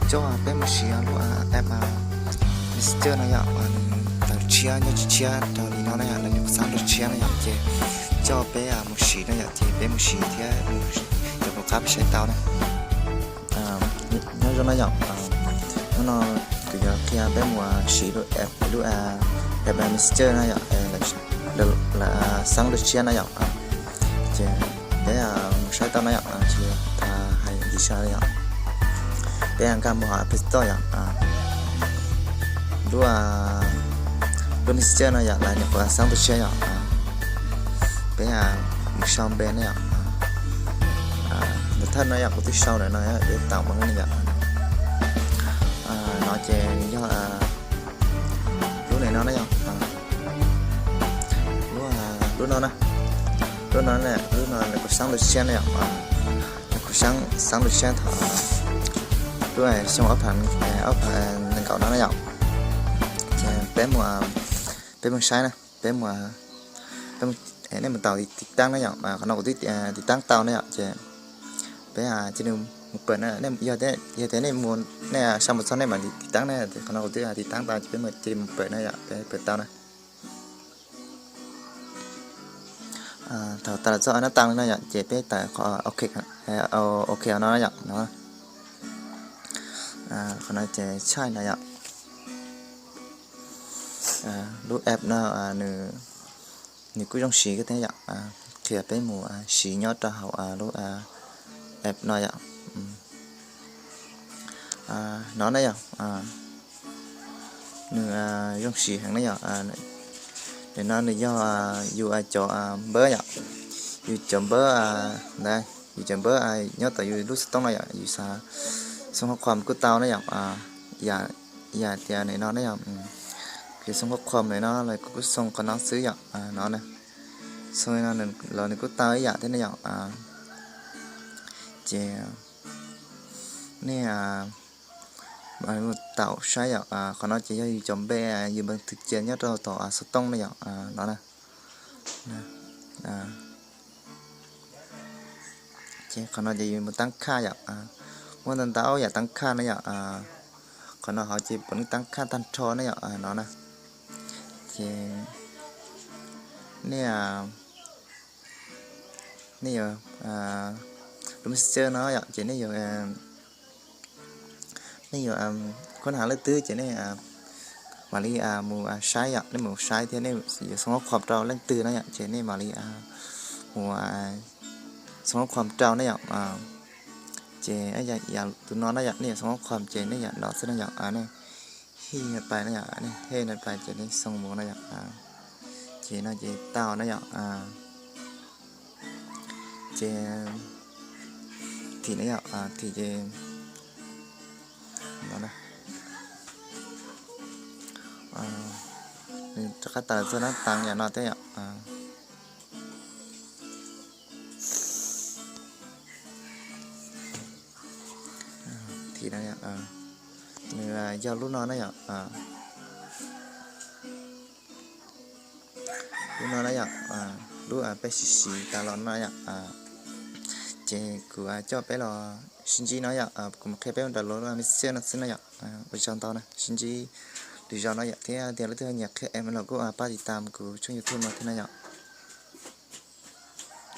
Coj peb mus siv lub app Messenger no yom, nws tawm tshiab nyob tshiab rau li no na yom, nws nyuam qhuav xab nrog tshiab na yom, ces coj peb mus siv no yom, ces peb mus siv thiab, cov kuv qab peb saib tau na. Nyob zoo na yom, hnub no kuv yuav qhia peb mus siv lub app, lub app Messenger na yom, lawv xab nrog tshiab na yom, ces peb mus saib tau na yom, tsis tas hais ntsis sab yom. Peb nkag mus hauv Play Store yom, lub, lub Messenger no yom, lawv nyuam qhuav xab nrog tshiab yom, peb mus sau npe na yom. Ntawm thawj no yom, kuv twb sau lawm no, peb taus mus na yom. No ces nws yog lub no na yom, lub no na, lub no, lub no lawv kuj xab nrog tshiab na yom, lawv kuj xab nrog tshiab thaum lub xyoo ob phav nees nkaum no na yom. Ces peb mus, peb mus saib na, peb mus, nej mus taus tiv taab na yom, qhov no kuv twb tiv taab tau na yom, ces peb cia li mus pawm na, yog tias nej mus, nej sau mus txog nej mam li tiv taab na, qhov no kuv twb tiv taab tau ces peb cia li mus pawm na yom, peb pawm tau na. Thaum tas los txog nab tas li no yom, ces peb tawm qhov ok no yom, no. Qhov no ces tshaj no yom. Lub app no nws kuj zoo siv kawg thiab yom, qhia peb mus siv nyob rau hauv lub app no yom. No na yom, nws zoo siv heev na yom. Nim no nws yog yus cov npawb yom, yus cov npawb ntawd, yus cov npawb nyob tom yus lub xov tooj no yom, yus xav xoo hauv qhom kuj tau na yom. Yam, yam tias nim no na yom, yus xoo hauv qhom ntawm no los kuv kuj xoo qhov no xwb yom, no na. Xoo no los nws kuj tau ib yam thiab na yom. Ces nej mus taus saib yom, qhov no ces yog yus cov npe, yus npe thwm cia nyob rau tom xov tooj na yom, no na. Ces qhov no ces yus mus taab khaj yom, muaj ntau ntau yam taab khaj na yom. Qhov no hov ces puav leej taab khaj tag nrho na yom, no na. Ces nej, nej yuav, lub Messenger no yom, ces nej yuav, nej yuav khuab hav leej twg ces nej mam li mus saib yom, nej mus saib thiab nej yuav xoo hauv qhom rau leej twg na yom, ces nej mam li mus xoo hauv qhom rau na yom. Ces yam tus no na yom, nej yuav xoo hauv qhom ces nej yam no xwb na yom, nej hij no pais na yom, nej hij no pais ces nej xoo mus na yom. Ces no ces tau na yom. Ces thim na yom, thim ces no na, rov qab tawm txog nab tas yam no thiab yom. Thim no, nws yog lub no na yom. Lub no na yom, lub peb siv siv tas los no yom. Ces kuv coj peb los sib ntsib no yom, kuv mus qhia peb ua daim lus lub Messenger no xwb na yom. Ua tsaug ntau na, sib ntsib lwm zaus no yom, thiab tias leej twg nyiam qhia em los kuj pab tiv tas kuv tshooj YouTube no thiab na yom.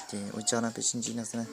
Ces ua tsaug no, peb sib ntsib no xwb na.